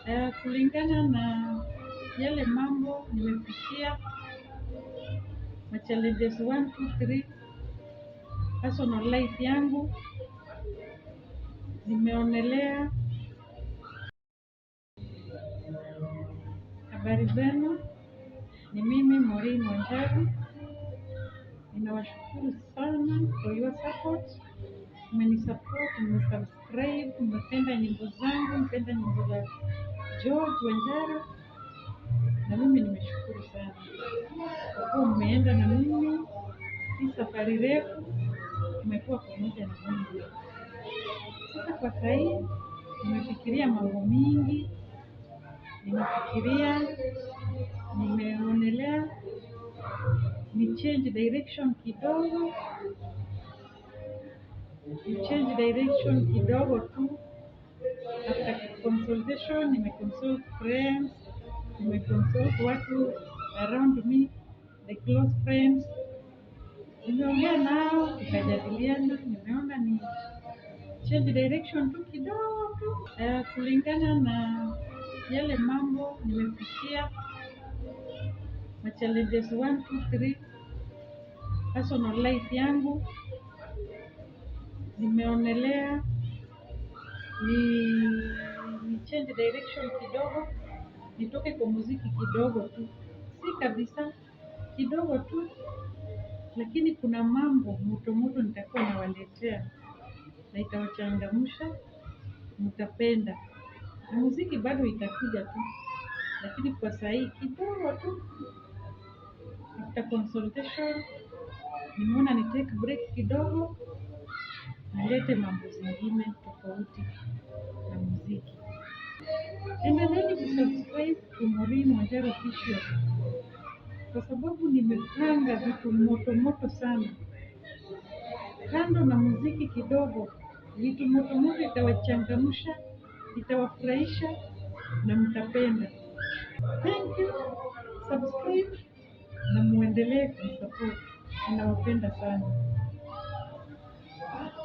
Kulingana na yale mambo nimepitia, ma challenges 1 2 3, personal life yangu nimeonelea. Habari zenu, ni mimi Maureen Wanjari. Ninawashukuru sana for your support. Mmenisupport, mmesubscribe, mmependa nyimbo zangu, mmependa nyimbo za George Wanjara, na mimi nimeshukuru sana kwa kuwa mmeenda na mimi hii safari refu, tumekuwa pamoja na Mungu. Sasa kwa sahii nimefikiria mambo mingi, nimefikiria, nimeonelea ni change direction kidogo, ni change direction kidogo tu. After consultation, nimeconsult friends, nimeconsult watu around me, the close friends, nimeongea nao tukajadiliana, nimeona ni change direction tu kidogo tu, kulingana na yale mambo nimepitia, ma challenges 1 2 3, personal life yangu nimeonelea ni change direction kidogo, nitoke kwa muziki kidogo tu, si kabisa, kidogo tu, lakini kuna mambo moto moto nitakuwa nawaletea na itawachangamsha, mtapenda. Na muziki bado itakuja tu, lakini kwa sahii kidogo tu. After consultation nimeona ni take break kidogo, nilete mambo zingine tofauti na muziki. Endeleeni kusubscribe to Maureen Wanjara Official kwa sababu nimepanga vitu moto moto sana. Kando na muziki kidogo, vitu moto moto itawachangamsha, itawafurahisha na mtapenda. Thank you, subscribe na muendelee kunisupport. Ninawapenda sana.